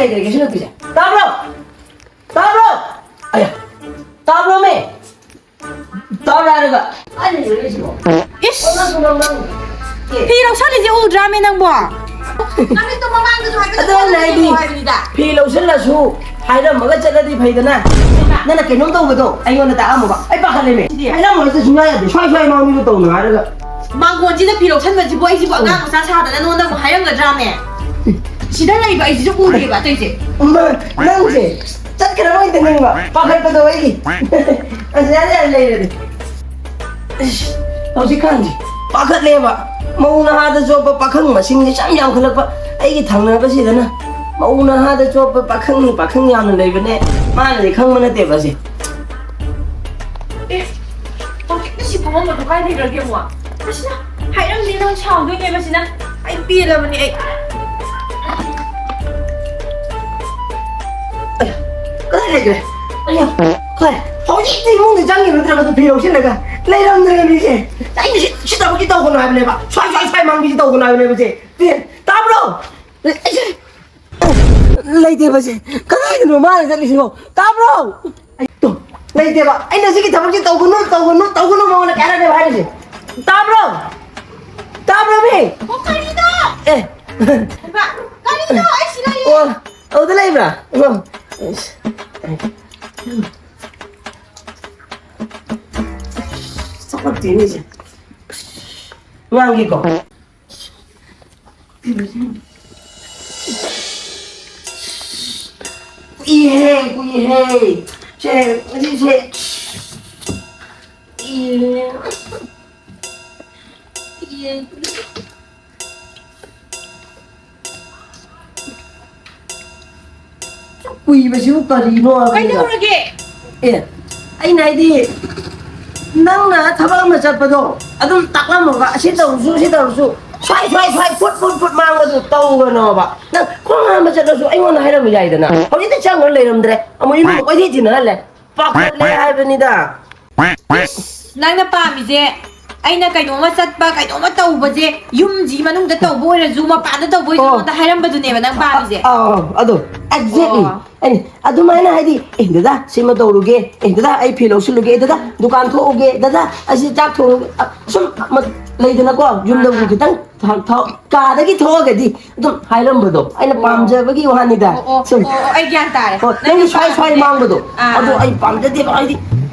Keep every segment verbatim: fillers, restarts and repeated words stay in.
ꯀꯩꯗꯧꯔꯒꯦ ꯁꯤ ꯅꯨꯄꯤꯁꯦ? ꯇꯥꯕ꯭ꯔꯣ? ꯇꯥꯕ꯭ꯔꯣ? ꯑꯌꯥ! ꯇꯥꯕ꯭ꯔꯣꯃꯦ? ꯇꯥꯕ꯭ꯔꯥ ꯍꯥꯏꯔꯒ? ꯑꯩꯅ ꯂꯩꯔꯛꯏꯁꯤꯕꯣ? ꯏꯁ! ꯅꯪ, ꯅꯪ, ꯅꯪ꯫ ꯑꯦ꯫ ꯐꯤ ꯂꯧꯁꯜꯂꯤꯁꯦ ꯎꯗ꯭ꯔꯥꯃꯦ ꯅꯪꯕꯣ? ꯅꯪꯒꯤꯗꯣ ꯃꯃꯥꯡꯗꯁꯨ ꯍꯥꯏꯕꯗ ꯑꯗꯣ ꯑꯩꯅ ꯍꯥꯏꯗꯤ, ꯍꯥꯏꯕꯅꯤꯗ꯫ ꯐꯤ ꯂꯧꯁꯜꯂꯁꯨ ꯍꯥꯏꯔꯝꯃꯒ ꯆꯠꯂꯗꯤ ꯐꯩꯗꯅ꯫ ꯀꯩꯕ? ꯅꯪꯅ ꯀꯩꯅꯣꯝ ꯇꯧꯕꯗꯣ ꯑꯩꯉꯣꯟꯗ ꯇꯥꯛꯑꯝꯃꯣꯕ꯫ ꯑꯩ ꯄꯥꯈꯠꯂꯦꯃꯦ꯫ ꯁꯤꯗꯤ ꯍꯥꯏꯔꯝꯃꯒ ꯁꯨꯡꯌꯥ ꯌꯥꯗꯦ꯫ ꯁ꯭ꯋꯥꯏ ꯁ꯭ꯋꯥꯏ ꯃꯥꯡꯕꯤꯗꯣ ꯇꯧꯅꯨ ꯍꯥꯏꯔꯒ꯫ ꯃꯥꯡꯒꯣꯟꯁꯤꯗ ꯐꯤ ꯂꯧꯁꯟꯕꯁꯤꯕꯨ ꯑꯩꯁꯤꯕꯨ ꯑꯉꯥꯡ ꯃꯆꯥ ꯁꯥꯗꯅ ꯅꯉꯣꯟꯗ ꯑꯃꯨꯛ ꯍꯥꯏꯔꯝꯒꯗ꯭ꯔꯥꯃꯦ? ꯁꯤꯗ ꯂꯩꯕ ꯑꯩꯁꯤꯁꯨ ꯎꯗꯦꯕ ꯑꯇꯩꯁꯦ꯫ ꯃꯥ, ꯅꯪꯁꯦ ꯆꯠꯈ꯭ꯔꯕ ꯑꯣꯏꯅ ꯅꯤꯡꯕ, ꯄꯥꯈꯠꯄꯗꯣ ꯑꯩꯒꯤ꯫ ꯑꯁ, ꯌꯥꯔꯦ, ꯌꯥꯔꯦ, ꯂꯩꯔꯗꯤ꯫ ꯏꯁ, ꯍꯧꯖꯤꯛꯀꯥꯟꯁꯦ ꯄꯥꯈꯠꯂꯦꯕ꯫ ꯃꯧ ꯅꯍꯥꯗ ꯆꯣꯞꯄ ꯄꯥꯈꯪ ꯃꯁꯤꯡꯁꯦ ꯁꯨꯝ ꯌꯥꯝꯈꯠꯂꯛꯄ꯫ ꯑꯩꯒꯤ ꯊꯪꯅꯕꯁꯤꯗꯅ ꯃꯧ ꯅꯍꯥꯗ ꯆꯣꯞꯄ ꯄꯥꯈꯪ, ꯄꯥꯈꯪ ꯌꯥꯝꯅ ꯂꯩꯕꯅꯦ꯫ ꯃꯥꯅꯗꯤ ꯈꯪꯕ ꯅꯠꯇꯦꯕ ꯑꯁꯦ꯫ ꯑꯦ, ꯍꯧꯖꯤꯛꯇ ꯁꯤ ꯐꯝꯃꯝꯕꯗꯣ ꯀꯥꯏ ꯂꯩꯈ꯭ꯔꯒꯦ ꯑꯃꯨꯛ? ꯑꯁꯤꯅ ꯍꯥꯏꯔꯝꯗꯦ ꯅꯪ ꯁꯥꯎꯗꯣꯏꯅꯦꯕ ꯁꯤꯅ꯫ ꯑꯩ ꯄꯦꯜꯂꯕꯅꯦ ꯑꯩ꯫ ꯑꯌꯥ, ꯀꯗꯥꯏ ꯂꯩꯈ꯭ꯔꯦ? ꯑꯌꯥ, ꯀꯥꯏ? ꯍꯧꯖꯤꯛꯇꯤ ꯏꯃꯨꯡꯗ ꯆꯪꯈꯤꯕ ꯅꯠꯇ꯭ꯔꯒ ꯑꯗꯨ ꯐꯤ ꯂꯧꯁꯤꯜꯂꯒ ꯂꯩꯔꯝꯗ꯭ꯔꯦ ꯃꯤꯁꯦ꯫ ꯑꯩꯅ ꯁꯤ, ꯁꯤ ꯊꯕꯛꯁꯤ ꯇꯧꯒꯅꯨ ꯍꯥꯏꯕꯅꯦꯕ꯫ ꯁ꯭ꯋꯥꯏ, ꯁ꯭ꯋꯥꯏ, ꯁ꯭ꯋꯥꯏ ꯃꯥꯡꯕꯤꯁꯤ ꯇꯧꯒꯅꯨ ꯍꯥꯏꯕꯅꯦꯕ ꯁꯦ꯫ ꯇꯥꯕ꯭ꯔꯣ? ꯑꯩꯁꯦ ꯂꯩꯇꯦꯕꯁꯦ꯫ ꯀꯗꯥꯏꯗꯅꯣ ꯃꯥꯅ ꯆꯠꯂꯤꯁꯤꯕꯣ? ꯇꯥꯕ꯭ꯔꯣ? ꯑꯩ ꯇꯨ, ꯂꯩꯇꯦꯕ꯫ ꯑꯩꯅ ꯁꯤꯒꯤ ꯊꯕꯛꯁꯤ ꯇꯧꯒꯅꯨ, ꯇꯧꯒꯅꯨ, ꯇꯧꯒꯅꯨ ꯃꯉꯣꯟꯗ ꯀꯌꯥꯔꯛꯅꯦꯕ ꯍꯥꯏꯔꯤꯁꯦ? ꯇꯥꯕ꯭ꯔꯣ? ꯇꯥꯕ꯭ꯔꯣ ꯃꯤ? ꯑꯣ, ꯀꯔꯤꯅꯣ? ꯑꯦ꯫ ꯍꯩꯃꯥ, ꯀꯔꯤꯅꯣ? ꯑꯩ ꯁꯤꯔꯦ꯫ ꯑꯣ, ꯑꯗꯨꯗ ꯂꯩꯕ꯭ꯔꯥ? ꯑꯣ꯫ ꯆꯥꯎꯈꯠꯇꯦꯅꯦ ꯁꯦ꯫ ꯉꯥꯡꯒꯦꯀꯣ꯫ ꯀꯨꯏꯍꯦ, ꯀꯨꯏꯍꯦ꯫ ꯁꯦ, ꯉꯁꯤꯁꯦ꯫ ꯀꯨꯏꯍꯦ꯫ ꯀꯨꯏꯍꯦ꯫ ꯀꯨꯏꯕꯁꯤꯕꯨ ꯀꯔꯤꯅꯣ ꯍꯥꯏꯕꯅꯤꯗ꯫ ꯀꯩꯗꯧꯔꯒꯦ? ꯑꯦ, ꯑꯩꯅ ꯍꯥꯏꯗꯤ, ꯅꯪꯅ ꯊꯕꯛ ꯑꯃ ꯆꯠꯄꯗꯣ ꯑꯗꯨꯝ ꯇꯥꯛꯂꯝꯃꯒ, "ꯑꯁꯤ ꯇꯧꯔꯨꯁꯨ, ꯁꯤ ꯇꯧꯔꯨꯁꯨ", ꯁ꯭ꯋꯥꯏ, ꯁ꯭ꯋꯥꯏ, ꯁ꯭ꯋꯥꯏ, ꯐꯨꯠ, ꯐꯨꯠ, ꯐꯨꯠ ꯃꯥꯡꯕꯗꯨ ꯇꯧꯒꯅꯣꯕ꯫ ꯅꯪ ꯈꯣꯡ ꯍꯥꯝꯕ ꯆꯠꯂꯁꯨ ꯑꯩꯉꯣꯟꯗ ꯍꯥꯏꯔꯝꯕ ꯌꯥꯏꯗꯅ꯫ ꯍꯧꯖꯤꯛꯇꯤ ꯆꯪꯉ ꯂꯩꯔꯝꯗ꯭ꯔꯦ꯫ ꯑꯃꯨꯛ ꯏꯃꯨꯡ ꯀꯣꯏꯊꯤ ꯊꯤꯅꯍꯜꯂꯦ꯫ ꯄꯥꯈꯠꯂꯦ ꯍꯥꯏꯕꯅꯤꯗ꯫ ꯏꯁ, ꯅꯪꯅ ꯄꯥꯝꯃꯤꯁꯦ ꯑꯩꯅ ꯀꯩꯅꯣꯝꯃ ꯆꯠꯄ, ꯀꯩꯅꯣꯝꯃ ꯇꯧꯕꯁꯦ, ꯌꯨꯝꯁꯤ ꯃꯅꯨꯡꯗ ꯇꯧꯕ ꯑꯣꯏꯔꯁꯨ, ꯃꯄꯥꯟꯗ ꯇꯧꯕ ꯑꯣꯏꯔꯁꯨ, ꯑꯣ꯫ ꯅꯉꯣꯟꯗ ꯍꯥꯏꯔꯝꯕꯗꯨꯅꯦꯕ ꯅꯪ ꯄꯥꯝꯃꯤꯁꯦ꯫ ꯑꯥ, ꯑꯥ, ꯑꯗꯣ, exactly꯫ ꯑꯣ꯫ ꯑꯩꯅ ꯑꯗꯨꯃꯥꯏꯅ ꯍꯥꯏꯗꯤ, "ꯑꯦ, ꯗꯗꯥ, ꯁꯤꯃ ꯇꯧꯔꯨꯒꯦ꯫ ꯑꯦ, ꯗꯗꯥ, ꯑꯩ ꯐꯤ ꯂꯧꯁꯤꯜꯂꯨꯒꯦ꯫ ꯗꯗꯥ, ꯗꯨꯀꯥꯟ ꯊꯣꯛꯎꯒꯦ꯫ ꯗꯗꯥ, ꯑꯁꯤ ꯆꯥꯛ ꯊꯣꯡꯉꯨꯒꯦ"꯫ ꯑ, ꯁꯨꯝ ꯑꯃ ꯂꯩꯗꯅꯀꯣ, ꯌꯨꯝꯗꯕꯨ ꯑꯥ, ꯑꯥ꯫ ꯈꯤꯇꯪ ꯊ-, ꯊ-, ꯀꯥꯗꯒꯤ ꯊꯣꯛꯑꯒꯗꯤ ꯑꯗꯨꯝ ꯍꯥꯏꯔꯝꯕꯗꯣ, ꯑꯩꯅ ꯑꯣ꯫ ꯄꯥꯝꯖꯕꯒꯤ ꯋꯥꯅꯤꯗ꯫ ꯑꯣ, ꯑꯣ, ꯁꯨꯝ꯫ ꯑꯣ, ꯑꯣ, ꯑꯩ ꯒ꯭ꯌꯥꯟ ꯇꯥꯔꯦ꯫ ꯍꯣꯏ, ꯅꯪꯒꯤ ꯅꯪꯒꯤ ꯁ꯭ꯋꯥꯏ, ꯁ꯭ꯋꯥꯏ ꯄꯥꯝꯕꯁꯦ꯫ ꯃꯥꯡꯕꯗꯣ, ꯑꯥ, ꯑꯗꯣ ꯑꯥ꯫ ꯑꯩ ꯄꯥꯝꯖꯗꯦꯕ꯫ ꯍꯥꯏꯗꯤ,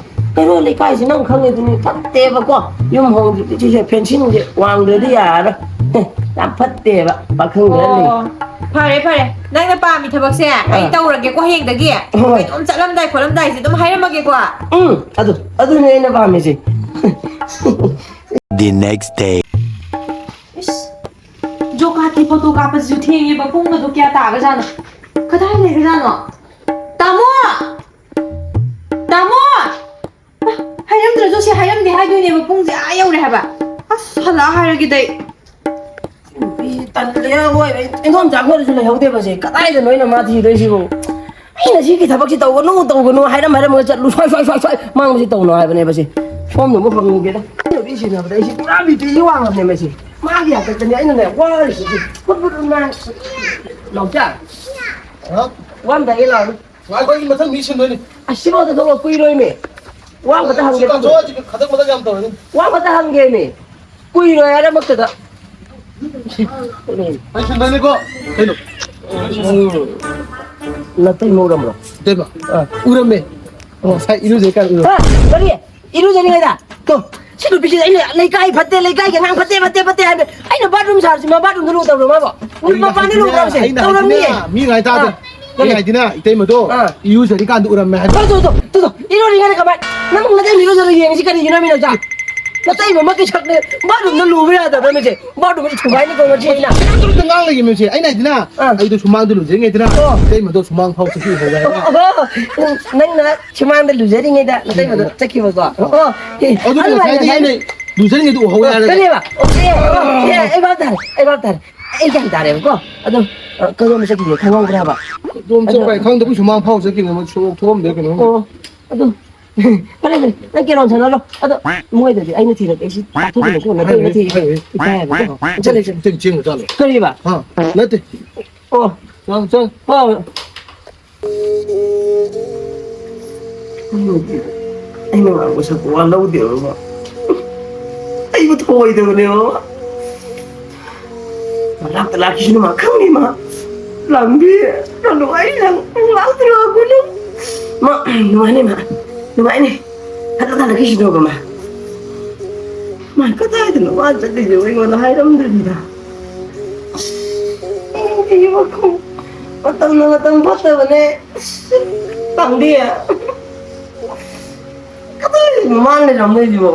ꯀꯩꯅꯣ, ꯂꯩꯀꯥꯏꯁꯤ ꯅꯪ ꯈꯪꯉꯤꯗꯨꯅꯤ, ꯐꯠꯇꯦꯕꯀꯣ꯫ ꯌꯨꯝ ꯍꯣꯡꯗ꯭ꯔꯤꯕꯗꯤ ꯁꯤꯁꯦ, ꯐꯦꯟꯁꯤꯡꯁꯦ ꯋꯥꯡꯗ꯭ꯔꯗꯤ ꯌꯥꯔꯔꯣꯏ꯫ ꯌꯥꯝ ꯐꯠꯇꯦꯕ, ꯄꯥꯈꯪ ꯈꯔ ꯂꯩ꯫ ꯑꯣ, ꯐꯔꯦ, ꯐꯔꯦ꯫ ꯅꯪꯅ ꯄꯥꯝꯃꯤ ꯊꯕꯛꯁꯦ ꯑꯩ ꯑꯥ꯫ ꯇꯧꯔꯒꯦꯀꯣ ꯍꯌꯦꯡꯗꯒꯤ꯫ ꯍꯣꯏ꯫ ꯀꯩꯅꯣꯝ ꯆꯠꯂꯝꯗꯥꯏ ꯈꯣꯠꯂꯝꯗꯥꯏꯁꯦ ꯑꯗꯨꯝ ꯍꯥꯏꯔꯝꯃꯒꯦꯀꯣ꯫ ꯎꯝ, ꯑꯗꯨ, ꯑꯗꯨꯅꯦ ꯑꯩꯅ ꯄꯥꯝꯃꯤꯁꯦ꯫ The next day. ꯏꯁ, ꯖꯣꯕ ꯀꯥꯔꯗꯀꯤ ꯐꯣꯇꯣ ꯀꯥꯞꯄꯁꯤꯁꯨ ꯊꯦꯡꯉꯦꯕ, ꯄꯨꯡꯒꯗꯣ ꯀꯌꯥ ꯇꯥꯒ꯭ꯔꯖꯥꯠꯅꯣ? ꯀꯗꯥꯏ ꯂꯩꯒ꯭ꯔꯖꯥꯠꯅꯣ? ꯇꯥꯃꯣ! ꯇꯥꯃꯣ! ꯍꯥꯏꯔꯝꯗ꯭ꯔꯁꯨ ꯁꯤ ꯍꯥꯏꯔꯝꯗꯦ ꯍꯥꯏꯗꯣꯏꯅꯦꯕ, ꯄꯨꯡꯁꯦ ꯑꯥ ꯌꯧꯔꯦ ꯍꯥꯏꯕ꯫ ꯑꯁ, ꯍꯜꯂꯛꯑ ꯍꯥꯏꯔꯒꯦꯗ ꯑꯩ꯫ ꯅꯨꯄꯤꯁꯦ ꯇꯜꯂꯦ, ꯑꯋꯣꯏꯕ꯫ ꯏꯟꯗꯣꯝꯆꯥ ꯑꯩꯈꯣꯏꯗꯁꯨ ꯂꯩꯍꯧꯗꯦꯕꯁꯦ, ꯀꯗꯥꯏꯗꯅꯣ ꯑꯩꯅ ꯃꯥ ꯊꯤꯗꯣꯏꯁꯤꯕꯨ? ꯑꯩꯅ ꯁꯤꯒꯤ ꯊꯕꯛꯁꯤ ꯇꯧꯒꯅꯨ, ꯇꯧꯒꯅꯨ ꯍꯥꯏꯔꯝ ꯍꯥꯏꯔꯝꯃꯒ ꯆꯠꯂꯨ, ꯁ꯭ꯋꯥꯏ, ꯁ꯭ꯋꯥꯏ, ꯁ꯭ꯋꯥꯏ, ꯁ꯭ꯋꯥꯏ ꯃꯥꯡꯕꯁꯤ ꯇꯧꯅꯨ ꯍꯥꯏꯕꯅꯦꯕ ꯁꯤ꯫ ꯁꯣꯝꯗ ꯑꯃꯨꯛ ꯍꯪꯉꯨꯒꯦꯗ꯫ ꯅꯨꯄꯤ ꯁꯤꯟꯅꯕꯗ ꯑꯩꯁꯤ ꯄꯨꯔꯥ ꯕꯤ ꯄꯤꯁꯤ ꯋꯥꯡꯉꯕꯅꯦꯕ ꯁꯤ꯫ ꯃꯥꯒꯤ ꯍꯥꯛꯇꯛꯇꯅꯦ ꯑꯩꯅꯅꯦ ꯋꯥꯔꯤꯁꯤꯗꯤ꯫ ꯐꯨꯠ ꯐꯨꯠ ꯐꯨꯠ ꯉꯥꯡ-, ꯅꯥꯎꯆꯥ꯫ ꯍꯥ? ꯋꯥꯝꯗꯥꯏꯒꯤ ꯂꯥꯎꯅꯨ꯫ ꯉꯥꯏꯈꯣ, ꯑꯩ ꯃꯊꯪ ꯃꯤ ꯁꯤꯟꯗꯣꯏꯅꯤ꯫ ꯑꯁꯤꯐꯥꯎꯗ ꯊꯣꯛꯂꯛ ꯀꯨꯏꯔꯣꯏꯃꯤ꯫ ꯋꯥ ꯑꯃꯇ ꯁꯤ ꯍꯪꯒꯦ ꯀꯥꯟꯊꯣꯛꯑ ꯇꯧꯕꯅꯤ꯫ ꯁꯤ ꯈꯗꯛ ꯃꯗꯛ ꯌꯥꯝ ꯇꯧꯔꯅꯤ꯫ ꯋꯥ ꯑꯃꯇ ꯍꯪꯒꯦꯃꯤ꯫ ꯀꯨꯏꯔꯣꯏ ꯍꯥꯏꯔꯃꯛꯇꯗ꯫ ꯑꯩ ꯁꯤꯟꯗꯣꯏꯅꯤꯀꯣ꯫ ꯀꯩꯅꯣ? ꯎꯝ꯫ ꯅꯇꯩꯃ ꯎꯔꯝꯕ꯭ꯔꯣ? ꯏꯇꯩꯃ? ꯑꯥ꯫ ꯎꯔꯝꯃꯦ꯫ ꯑꯣ꯫ ꯉꯁꯥꯏ ꯏꯔꯨꯖꯩ ꯀꯥꯟꯗ ꯎꯔꯝꯃꯦ꯫ ꯍꯥ? ꯀꯔꯤ? ꯏꯔꯨꯖꯔꯤꯉꯩꯗ? ꯇꯣ, ꯁꯤ ꯅꯨꯄꯤꯁꯤ ꯑꯩꯅ ꯂꯩꯀꯥꯏ ꯐꯠꯇꯦ, ꯂꯩꯀꯥꯏꯒꯤ ꯑꯉꯥꯡ ꯐꯠꯇꯦ, ꯐꯠꯇꯦ, ꯐꯠꯇꯦ ꯍꯥꯏꯕ꯫ ꯑꯩꯅ ꯕꯥꯠꯔꯨꯝ ꯁꯥꯔꯁꯤ ꯃꯥ ꯕꯥꯠꯔꯨꯝꯗ ꯂꯨ ꯇꯧꯔꯣ ꯃꯥꯕꯣ? ꯑꯩ ꯃꯄꯥꯟꯗ ꯂꯨ ꯍꯥꯏꯁꯤꯅ, ꯇꯧꯔꯁꯦ? ꯑꯩꯅ ꯍꯥꯏꯁꯤꯅ, ꯇꯧꯔꯝꯅꯤꯌꯦ꯫ ꯃꯤ ꯉꯥꯏ ꯇꯥꯗꯦ꯫ ꯑꯥ꯫ ꯑꯩ ꯍꯥꯏꯗꯤꯅ, ꯏꯇꯩꯃꯗꯣ ꯑꯥ꯫ ꯏꯔꯨꯖꯔꯤꯀꯥꯟꯗ ꯎꯔꯝꯃꯦ ꯍꯥꯏꯕ꯫ ꯇꯣ, ꯇꯣ, ꯇꯣ, ꯇꯣ, ꯇꯣ꯫ ꯏꯔꯨꯔꯤꯉꯩꯗ ꯀꯃꯥꯏ? ꯅꯪ ꯅꯇꯩꯃ ꯏꯔꯨꯖꯔ ꯌꯦꯡꯉꯤꯁꯤ ꯀꯔꯤꯒꯤꯅꯣ ꯃꯤꯅ ꯆꯥ? ꯅꯇꯩꯃꯃꯛꯀꯤ ꯁꯛꯅꯦ ꯕꯥꯠꯔꯨꯝꯗ ꯂꯨꯕ ꯌꯥꯗꯕ꯭ꯔꯥ ꯃꯤꯁꯦ? ꯕꯥꯠꯔꯨꯝꯁꯦ ꯊꯨꯒꯥꯏꯅꯤ ꯀꯣ ꯉꯁꯤ ꯑꯩꯅ꯫ ꯇꯨꯔꯨꯞ ꯇꯨꯔꯨꯞꯇ ꯉꯥꯡ ꯂꯩꯒꯦ ꯃꯤꯁꯦ꯫ ꯑꯩꯅ ꯍꯥꯏꯗꯤꯅ, ꯑꯥ꯫ ꯑꯩꯗꯣ ꯁꯨꯃꯥꯡꯗ ꯂꯨꯖꯔꯤꯉꯩꯗꯅ ꯑꯣ꯫ ꯏꯇꯩꯃꯗꯣ ꯁꯨꯃꯥꯡ ꯐꯥꯎ ꯆꯠꯈꯤꯕ ꯍꯧꯔꯦ ꯍꯥꯏꯕ꯫ ꯑꯣ, ꯑꯣ, ꯅꯪꯅ ꯁꯨꯃꯥꯡꯗ ꯂꯨꯖꯔꯤꯉꯩꯗ ꯅꯇꯩꯃꯗꯣ ꯆꯠꯈꯤꯕꯀꯣ? ꯑꯣ, ꯑꯦ, ꯑꯗꯨꯗꯤ ꯑꯗꯨꯃꯥꯏꯅ ꯉꯁꯥꯏꯗꯤ ꯍꯥꯏ-, ꯑꯩꯅ ꯂꯨꯖꯔꯤꯉꯩꯗ ꯎꯍꯧ ꯌꯥꯔꯒ꯫ ꯀꯔꯤꯕ? ꯑꯣ, ꯑꯦ, ꯑꯣ, ꯑꯦ, ꯑꯩ ꯚꯥꯞ ꯇꯥꯔꯦ, ꯑꯩ ꯚꯥꯞ ꯇꯥꯔꯦ꯫ ꯑꯩ ꯒ꯭ꯌꯥꯟ ꯇꯥꯔꯦꯕꯀꯣ꯫ ꯑꯗꯣ, ꯑ, ꯀꯗꯣꯝꯗ ꯆꯠꯈꯤꯒꯦ ꯈꯪꯍꯧꯕ꯭ꯔꯥ ꯍꯥꯏꯕ? ꯑꯗꯣꯝ ꯑꯗꯣ ꯆꯠꯄ ꯍꯥꯏ ꯈꯪꯗꯕ, ꯁꯨꯃꯥꯡ ꯐꯥꯎ ꯆꯠꯈꯤꯕꯅꯦ, ꯃꯣꯏ ꯁꯣꯔꯣꯛ ꯊꯣꯛꯑꯝꯗꯦ ꯀꯩꯅꯣ ꯈꯪꯗꯦ꯫ ꯑꯣ, ꯑꯗꯨ ꯐꯔꯦ, ꯐꯔꯦ, ꯅꯪ ꯀꯦꯔꯣꯝ ꯁꯥꯟꯅꯔꯣ꯫ ꯑꯗꯣ ꯃꯣꯏꯗꯗꯤ ꯑꯩꯅ ꯊꯤꯔꯒꯦ, ꯑꯩ ꯁꯤ ꯇꯥꯊꯣꯛꯈꯤꯅꯣ, ꯀꯣꯟꯅ ꯇꯞꯅ ꯊꯤꯔꯒꯦ꯫ ꯏꯀꯥꯏ ꯍꯥꯏꯕ꯫ ꯆꯠꯂꯦ, ꯆꯠꯂꯦ꯫ ꯆꯦꯡ, ꯆꯦꯡ ꯆꯥꯂꯣ꯫ ꯀꯔꯤꯕ? ꯍꯥ? ꯅꯠꯇꯦ꯫ ꯑꯣ꯫ ꯆꯥꯎ, ꯆꯥꯎ꯫ ꯑꯣ꯫ ꯑꯩꯅ ꯉꯥꯡꯕ ꯁꯛꯄ ꯋꯥ ꯂꯧꯗꯦꯕ ꯃꯥ꯫ ꯑꯩꯕꯨ ꯊꯧꯑꯣꯏꯗꯕꯅꯦꯕ ꯃꯥ꯫ ꯂꯥꯛꯇ ꯂꯥꯛꯈꯤꯁꯅꯨ ꯃꯥ, ꯈꯪꯅꯤ ꯃꯥ꯫ ꯂꯥꯡꯕꯤ, ꯅꯪ ꯅꯨꯡꯉꯥꯏ, ꯅꯪ ꯂꯥꯛꯇ ꯂꯥꯛꯈꯤꯅꯨ꯫ ꯃꯥ, ꯅꯨꯡꯉꯥꯏꯅꯤ ꯃꯥ, ꯅꯨꯡꯉꯥꯏꯅꯤ꯫ ꯍꯟꯗꯛ ꯍꯜꯂꯛꯈꯤꯁꯅꯨꯕ ꯃꯥ꯫ ꯃꯥ ꯀꯗꯥꯏꯗꯅꯣ ꯃꯥ ꯆꯠꯂꯤꯁꯦ ꯑꯩꯉꯣꯟꯗ ꯍꯥꯏꯔꯝꯗꯕꯤꯗ꯫ ꯑꯩ ꯋꯥꯈꯜ ꯃꯇꯝꯅ ꯃꯇꯝ ꯐꯠꯇꯕꯅꯦ꯫ ꯂꯥꯡꯕꯤ꯫ ꯀꯗꯥꯏꯗꯅꯣ ꯃꯥ ꯂꯩꯔꯝꯗꯣꯏꯁꯤꯕꯣ?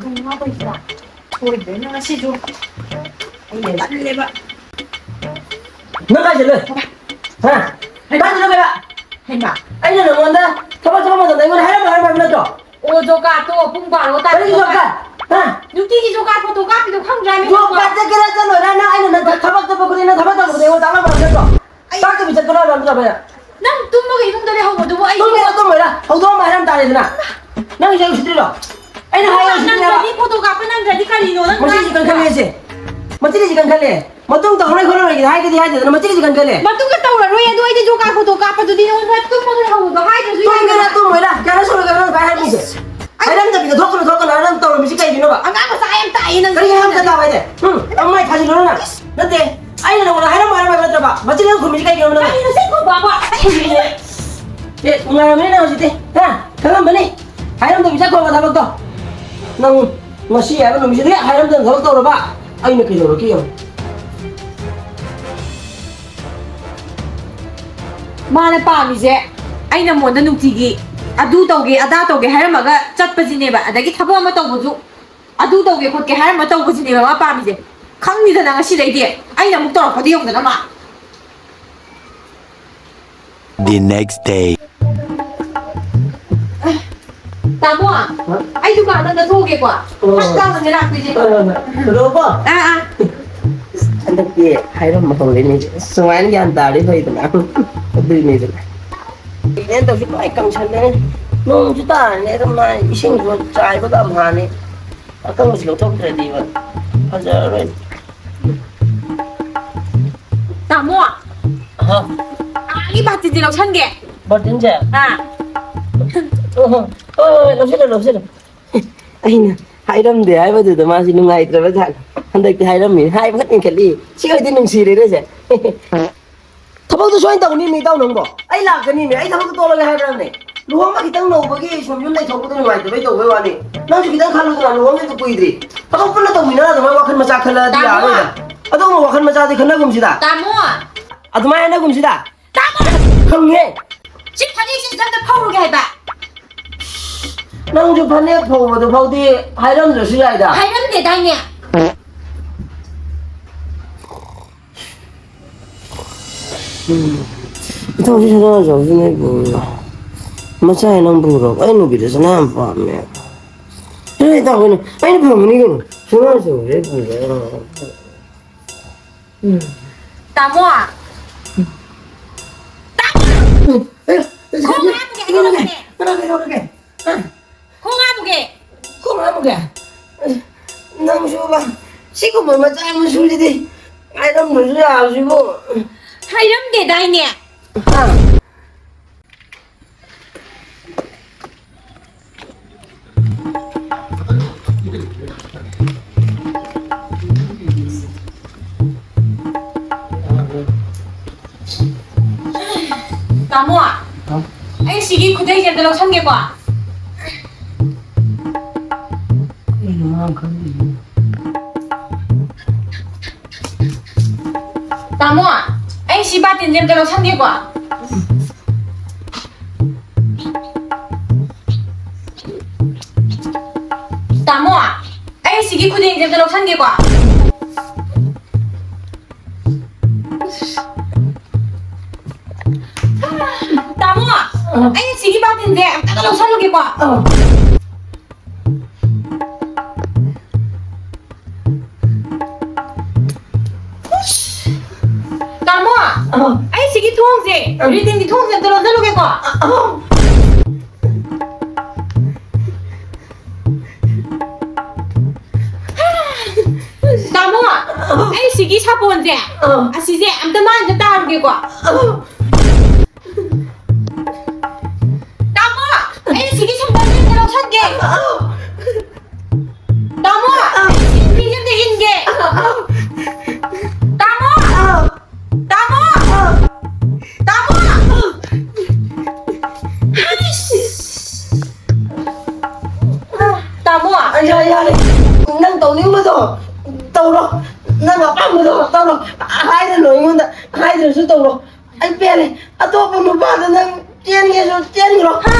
ꯀꯩꯅꯣ ꯇꯧꯔꯤꯁꯤꯅ? ꯁꯣꯏꯗ꯭ꯔꯦꯅꯦ ꯉꯁꯤꯁꯨ꯫ ꯑꯩꯅ ꯇꯜꯂꯦꯕ꯫ ꯅꯪ ꯀꯥꯏ ꯆꯠꯂꯨꯏ? ꯍꯥ? ꯀꯥꯏ ꯆꯠꯂꯨꯏ ꯍꯥꯏꯕ? ꯍꯩꯃꯥ꯫ ꯑꯩꯅ ꯅꯉꯣꯟꯗ ꯊꯕꯛ ꯆꯠꯄ ꯃꯇꯝꯗ ꯑꯩꯉꯣꯟꯗ ꯍꯥꯏꯔꯝꯃꯣ ꯍꯥꯏꯔꯝꯃꯣ ꯍꯥꯏꯕ ꯅꯠꯇ꯭ꯔꯣ? ꯑꯣ, ꯖꯣꯀꯥꯠꯇꯣ ꯄꯨꯡ ꯕꯥꯔꯣ ꯀꯔꯤꯒꯤ ꯇꯥꯔꯦ꯫ ꯖꯣꯀꯥꯠ? ꯍꯥ? ꯅꯨꯡꯇꯤꯒꯤ ꯖꯣꯀꯥꯠ ꯐꯣꯇꯣ ꯀꯥꯞꯄꯤꯗꯣ ꯈꯪꯗ꯭ꯔꯥ ꯃꯤ? ꯖꯣꯀꯥꯠ ꯆꯠꯀꯦꯔꯥ ꯆꯠꯂꯣꯏꯔꯥ ꯅꯪ ꯑꯩꯅ ꯅꯪ ꯊꯕꯛ ꯆꯠꯄ ꯈꯨꯗꯤꯡ ꯅꯪ ꯊꯕꯛ ꯇꯧꯕ ꯈꯨꯗꯤꯡ ꯑꯩꯉꯣꯟꯗ ꯇꯥꯛꯂꯝꯕ ꯅꯠꯇ꯭ꯔꯣ? ꯑꯩ ꯆꯥꯛꯇꯕꯤ ꯆꯠꯄ꯭ꯔꯣ ꯅꯪ ꯅꯠꯇ꯭ꯔꯣ ꯅꯪ? ꯅꯪ ꯇꯨꯝꯃꯒ ꯏꯃꯨꯡꯗ ꯂꯩꯍꯧꯕꯗꯨꯕꯨ ꯑꯩ ꯇꯨꯝꯒꯦꯔꯥ ꯇꯨꯝꯃꯣꯏꯔꯥ? ꯍꯧꯗꯣꯛꯑꯝꯃ ꯍꯥꯏꯔꯝ ꯇꯥꯔꯦꯗꯅ꯫ ꯅꯪ ꯏꯆꯥ ꯎꯁꯤꯠꯇ꯭ꯔꯤꯔꯣ? ꯑꯩꯅ ꯍꯥꯏꯔ ꯎꯁꯤꯠꯇ꯭ꯔꯤꯔꯣ? ꯅꯪꯗ꯭ꯔꯗꯤ ꯐꯣꯇꯣ ꯀꯥꯞꯄ ꯅꯪꯗ꯭ꯔꯗꯤ ꯀꯔꯤꯅꯣ ꯅꯪ ꯃꯁꯤꯁꯤ ꯉꯥꯡꯉꯤꯗꯣ? ꯀꯟꯈꯠꯂꯦꯁꯦ꯫ ꯃꯁꯤꯁꯤ ꯀꯟꯈꯠꯂꯦ꯫ ꯃꯇꯨꯡ ꯇꯧꯔꯣꯏ ꯈꯣꯠꯂꯔꯣꯏꯒꯤꯗꯤ ꯍꯥꯏꯒꯗꯤ ꯍꯥꯏꯗꯦꯗꯅ ꯃꯁꯤꯁꯤ ꯀꯟꯈꯠꯂꯦ꯫ ꯃꯇꯨꯡꯗ ꯇꯧꯔꯔꯣꯏ ꯑꯗꯣ ꯑꯩꯗꯤ ꯖꯣꯀꯥꯠ ꯐꯣꯇꯣ ꯀꯥꯞꯄꯗꯨꯗꯤ ꯅꯉꯣꯟꯗ ꯇꯨꯝꯃꯒ ꯂꯩꯍꯧꯕꯗꯣ ꯍꯥꯏꯗ꯭ꯔꯁꯨ ꯇꯨꯝꯒꯦꯔꯥ ꯌꯥꯏꯗꯅ꯫ ꯇꯨꯝꯃꯣꯏꯔꯥ? ꯀꯌꯥꯔꯛ ꯁꯨꯔꯒꯦ ꯅꯪ ꯑꯗꯨꯃꯥꯏꯅ ꯍꯥꯏꯔꯝꯃꯤꯁꯦ? ꯑꯩ ꯍꯥꯏꯔꯝꯗꯕꯤꯗ ꯊꯣꯛꯀꯅꯨ ꯊꯣꯛꯀꯅꯨ ꯍꯥꯏꯔ ꯅꯪ ꯇꯧꯔꯝꯃꯤꯁꯤ ꯀꯩꯒꯤꯅꯣꯕ? ꯑꯉꯥꯡ ꯃꯆꯥ ꯌꯥꯝ ꯇꯥꯛꯑꯦ ꯅꯪ ꯀꯔꯤ ꯍꯥꯏꯔꯝꯗ ꯇꯥꯕ ꯍꯥꯏꯗꯤ? ꯎꯝ? ꯅꯪ ꯃꯥꯏ ꯊꯥꯖꯤꯜꯂꯨꯔꯣ ꯅꯪ? ꯅꯠꯇꯦ꯫ ꯑꯩꯅ ꯅꯉꯣꯟꯗ ꯍꯥꯏꯔꯝꯃꯣ ꯍꯥꯏꯔꯝꯃꯣ ꯅꯠꯇ꯭ꯔꯕ? ꯃꯆꯤꯟ ꯅꯪ ꯈꯨꯝꯃꯤꯁꯤ ꯀꯩꯒꯤꯅꯣ ꯅꯪ? ꯀꯔꯤꯅꯣ ꯁꯤ ꯈꯨꯝꯕ ꯑꯃ? ꯑꯦ, ꯅꯨꯡꯉꯥꯏꯔꯝꯃꯅꯤ ꯅꯪ ꯍꯧꯖꯤꯛꯇꯤ꯫ ꯍꯥ? ꯈꯪꯉꯝꯃꯅꯤ꯫ ꯍꯥꯏꯔꯝꯗꯕꯤ ꯆꯠꯈ꯭ꯔꯣꯕ ꯊꯕꯛꯇꯣ꯫ ꯅꯪ ꯉꯁꯤ ꯍꯥꯏꯕ ꯅꯨꯃꯤꯠꯁꯤꯗ ꯍꯦꯛ ꯍꯥꯏꯔꯝꯗꯅ ꯊꯕꯛ ꯇꯧꯔꯕ? ꯑꯩꯅ ꯀꯩꯗꯧꯔꯛꯀꯦ ꯌꯦꯡꯉꯨ꯫ ꯃꯥꯅ ꯄꯥꯝꯃꯤꯁꯦ ꯑꯩꯅ ꯃꯉꯣꯟꯗ ꯅꯨꯡꯇꯤꯒꯤ ꯑꯗꯨ ꯇꯧꯒꯦ, ꯑꯗꯥ ꯇꯧꯒꯦ ꯍꯥꯏꯔꯝꯃꯒ ꯆꯠꯄꯁꯤꯅꯦꯕ꯫ ꯑꯗꯒꯤ ꯊꯕꯛ ꯑꯃ ꯇꯧꯕꯁꯨ ꯑꯗꯨ ꯇꯧꯒꯦ ꯈꯣꯠꯀꯦ ꯍꯥꯏꯔꯝꯃ ꯇꯧꯕꯁꯤꯅꯦꯕ ꯃꯥ ꯄꯥꯝꯃꯤꯁꯦ꯫ ꯈꯪꯅꯤꯗꯅ ꯉꯁꯤꯗꯩꯗꯤ ꯑꯩꯅ ꯑꯃꯨꯛ ꯇꯧꯔꯛꯄꯗꯤ ꯌꯦꯡꯉꯨꯗꯅ ꯃꯥ꯫ The next day. ꯇꯥꯃꯣ, ꯑꯩ ꯗꯨꯀꯥꯟꯗ ꯑꯝꯇ ꯊꯣꯛꯎꯒꯦꯀꯣ꯫ ꯍꯣꯏ, ꯍꯣꯏ꯫ ꯍꯞꯇꯥ ꯑꯃꯅꯦ ꯂꯥꯛꯇꯣꯏꯁꯦ꯫ ꯍꯣꯏ, ꯍꯣꯏ, ꯍꯣꯏ꯫ ꯀꯩꯗꯧꯕ? ꯑꯥ, ꯑꯥ꯫ ꯍꯟꯗꯛꯇꯤ ꯍꯥꯏꯔꯝꯕ ꯍꯧꯔꯦꯅꯦ꯫ ꯑꯁ, ꯁꯨꯃꯥꯏꯅ ꯒ꯭ꯌꯥꯟ ꯇꯥꯔꯗꯤ ꯐꯩꯗꯅ꯫ ꯑꯗꯨꯏꯅꯤꯗꯅ꯫ ꯀꯨꯏꯔꯦꯅ ꯇꯧꯁꯤ ꯂꯣꯏ ꯀꯪꯁꯜꯂꯦ꯫ ꯅꯣꯡꯁꯨ ꯇꯥꯔꯅꯤ ꯑꯗꯨꯝ ꯃꯥꯏ ꯏꯁꯤꯡꯁꯨ ꯆꯥꯏꯕꯒ ꯑꯝꯍꯥꯅꯤ꯫ ꯑꯀꯪꯕꯁꯤ ꯂꯧꯊꯣꯛꯇ꯭ꯔꯗꯤꯕ ꯐꯖꯔꯔꯣꯏ꯫ ꯇꯥꯃꯣ! ꯑꯍ꯫ ꯑꯥꯒꯤ ꯕꯥꯇꯤꯟꯁꯦ ꯂꯧꯁꯟꯒꯦ꯫ ꯕꯥꯇꯤꯟꯁꯦ? ꯑꯥ꯫ ꯑꯣ ꯍꯣ꯫ ꯍꯣꯏ, ꯍꯣꯏ, ꯍꯣꯏ, ꯂꯧꯁꯤꯜꯂꯣ, ꯂꯧꯁꯤꯜꯂꯣ꯫ ꯑꯩꯅ ꯍꯥꯏꯔꯝꯗꯦ ꯍꯥꯏꯕꯗꯨꯗ ꯃꯥꯁꯤ ꯅꯨꯡꯉꯥꯏꯇ꯭ꯔꯕ ꯖꯥꯠꯅꯤ꯫ ꯍꯟꯗꯛꯇꯤ ꯍꯥꯏꯔꯝꯃꯤ꯫ ꯍꯥꯏꯕ ꯈꯛ ꯏꯟꯈꯠꯂꯤ꯫ ꯁꯤ ꯑꯣꯏꯗꯤ ꯅꯨꯡꯁꯤꯔꯦꯅꯦ ꯁꯦ꯫ ꯊꯕꯛꯇꯨ ꯁꯣꯏꯅ ꯇꯧꯅꯤ ꯃꯤ ꯏꯇꯥꯎ ꯅꯪꯕꯣ꯫ ꯑꯩ ꯂꯥꯛꯀꯅꯤ ꯃꯤ꯫ ꯑꯩ ꯊꯕꯛꯇꯨ ꯇꯣꯛꯂꯒꯦ ꯍꯥꯏꯕ꯭ꯔꯕꯅꯦ? ꯂꯨꯍꯣꯡꯕ ꯈꯤꯇꯪ ꯅꯧꯕꯒꯤ ꯁꯨꯝ ꯌꯨꯝ ꯂꯩꯊꯣꯛꯄꯗꯣ ꯅꯨꯡꯉꯥꯏꯇꯕꯩ ꯇꯧꯕꯩ ꯋꯥꯅꯤ꯫ ꯅꯪꯁꯨ ꯈꯤꯇꯪ ꯈꯜꯂꯨꯗꯅ, ꯂꯨꯍꯣꯡꯕꯁꯨ ꯀꯨꯏꯗ꯭ꯔꯤ꯫ ꯊꯕꯛ ꯄꯨꯟꯅ ꯇꯧꯃꯤꯟꯅꯔ ꯑꯗꯨꯃꯥꯏꯅ ꯋꯥꯈꯜ ꯃꯆꯥ ꯈꯜꯂꯗꯤ ꯇꯥꯃꯣ! ꯌꯥꯔꯣꯏꯗ꯫ ꯑꯗꯨꯒꯨꯝꯕ ꯋꯥꯈꯜ ꯃꯆꯥꯗꯤ ꯈꯟꯅꯒꯨꯝꯁꯤꯗ꯫ ꯇꯥꯃꯣ! ꯑꯗꯨꯃꯥꯏꯅ ꯍꯥꯏꯅꯒꯨꯝꯁꯤꯗ꯫ ꯇꯥꯃꯣ! ꯈꯪꯉꯦ꯫ ꯁꯤ ꯐꯅꯦꯛꯁꯤ ꯏꯊꯟꯇ ꯐꯧꯔꯨꯒꯦ ꯍꯥꯏꯕ꯫ ꯅꯪꯁꯨ ꯐꯅꯦꯛ ꯐꯧꯕꯗꯨ ꯐꯥꯎꯗꯤ ꯍꯥꯏꯔꯝꯗ꯭ꯔꯁꯨ ꯌꯥꯏꯗ꯫ ꯍꯥꯏꯔꯝꯗꯦꯗꯥꯏꯅꯦ? ꯎꯝ꯫ ꯏꯇꯥꯎꯁꯤ ꯁꯅꯥ ꯆꯥꯎꯁꯤꯅ ꯑꯩ ꯄꯨꯔꯣ꯫ ꯃꯆꯥ ꯅꯪ ꯄꯨꯔꯣ꯫ ꯑꯩ ꯅꯨꯄꯤꯗ ꯁꯅꯥ ꯌꯥꯝ ꯄꯥꯝꯃꯦ꯫ ꯑꯦ, ꯏꯇꯥꯎ, ꯑꯩꯅ, ꯑꯩꯅ ꯐꯪꯒꯅꯤ ꯀꯩꯅꯣ꯫ ꯁꯅꯥ ꯆꯥꯎꯁꯦ ꯑꯩ ꯄꯨꯔꯣ꯫ ꯎꯝ꯫ ꯇꯥꯃꯣ! ꯇꯥꯃꯣ! ꯎꯝ꯫ ꯑꯦ, ꯈꯣꯡ ꯍꯥꯝꯒꯦ, ꯀꯩꯗꯧꯔꯒꯦ? ꯀꯩꯗꯧꯔꯒꯦ? ꯀꯩꯗꯧꯔꯒꯦ? ꯀꯩꯗꯧꯔꯒꯦ? ꯍꯥ? ꯈꯣꯡ ꯍꯥꯝꯃꯨꯒꯦ꯫ ꯈꯣꯡ ꯍꯥꯝꯃꯨꯒꯦ? ꯅꯪꯁꯨꯕ, ꯁꯤꯒꯨꯝꯕ ꯃꯆꯥ ꯃꯁꯨꯁꯤꯗꯤ ꯍꯥꯏꯔꯝꯕꯁꯨ ꯌꯥꯕꯁꯤꯕꯨ꯫ ꯍꯥꯏꯔꯝꯗꯦꯗꯥꯏꯅꯦ? ꯍꯥ? ꯇꯥꯃꯣ, ꯑꯩ ꯁꯤꯒꯤ ꯈꯨꯗꯩꯁꯦ ꯑꯝꯇ ꯂꯧꯁꯟꯒꯦꯀꯣ꯫ ꯀꯩꯅꯣ ꯃꯥ ꯈꯜꯂꯤꯁꯤꯕꯨ? ꯇꯥꯃꯣ, ꯑꯩ ꯁꯤ ꯕꯥꯇꯤꯟꯁꯦ ꯑꯝꯇ ꯂꯧꯁꯟꯒꯦꯀꯣ꯫ ꯇꯥꯃꯣ, ꯑꯩ ꯁꯤꯒꯤ ꯈꯨꯗꯦꯡꯁꯦ ꯑꯝꯇ ꯂꯧꯁꯟꯒꯦꯀꯣ꯫ ꯇꯥꯃꯣ, ꯑꯩ ꯁꯤꯒꯤ ꯕꯥꯇꯤꯟꯁꯦ ꯑꯝꯇꯒ ꯂꯧꯁꯜꯂꯨꯒꯦꯀꯣ꯫ ꯑ꯫ ꯑꯩ ꯁꯤꯒꯤ ꯊꯣꯡꯁꯦ, ꯔꯤꯇꯤꯟꯒꯤ ꯊꯣꯡꯁꯦ ꯑꯝꯇ ꯂꯣꯟꯁꯜꯂꯨꯒꯦꯀꯣ꯫ ꯇꯥꯃꯣ, ꯑꯩ ꯁꯤꯒꯤ ꯁꯥꯄꯣꯟꯁꯦ, ꯑꯥ꯫ ꯑꯁꯤꯁꯦ ꯑꯝꯇ ꯃꯥꯏ ꯑꯝꯇ ꯇꯥꯔꯨꯒꯦꯀꯣ꯫ ꯑꯥ꯫ ꯇꯥꯃꯣ, ꯑꯩ ꯁꯤꯒꯤ ꯁꯥꯄꯣꯟꯁꯦ ꯑꯝꯇ ꯂꯧꯁꯟꯒꯦ꯫ ꯑꯥ꯫ ꯇꯥꯃꯣ, ꯑꯥ꯫ ꯑꯩ ꯁꯤꯒꯤ ꯅꯨꯄꯤꯁꯦ ꯑꯝꯇ ꯏꯟꯒꯦ꯫ ꯑꯥ꯫ ꯇꯥꯃꯣ! ꯑꯥ꯫ ꯇꯥꯃꯣ! ꯑꯥ꯫ ꯇꯥꯃꯣ! ꯑꯥ꯫ ꯇꯥꯃꯣ! ꯑꯥ, ꯌꯥꯔꯦ, ꯌꯥꯔꯦ꯫ ꯅꯪ ꯇꯧꯅꯤꯡꯕꯗꯣ ꯇꯧꯔꯣ꯫ ꯅꯪ ꯑꯄꯥꯝꯕꯗꯣ ꯇꯧꯔꯣ꯫ ꯍꯥꯏꯔꯅꯨ ꯑꯩꯉꯣꯟꯗ꯫ ꯍꯥꯏꯗ꯭ꯔꯁꯨ ꯇꯧꯔꯣ꯫ ꯑꯩ ꯄꯦꯜꯂꯦ꯫ ꯑꯇꯣꯞꯄ ꯅꯨꯄꯥꯗ ꯅꯪ ꯆꯦꯟꯒꯦꯁꯨ ꯆꯦꯟꯈ꯭ꯔꯣ꯫ ꯍꯥ?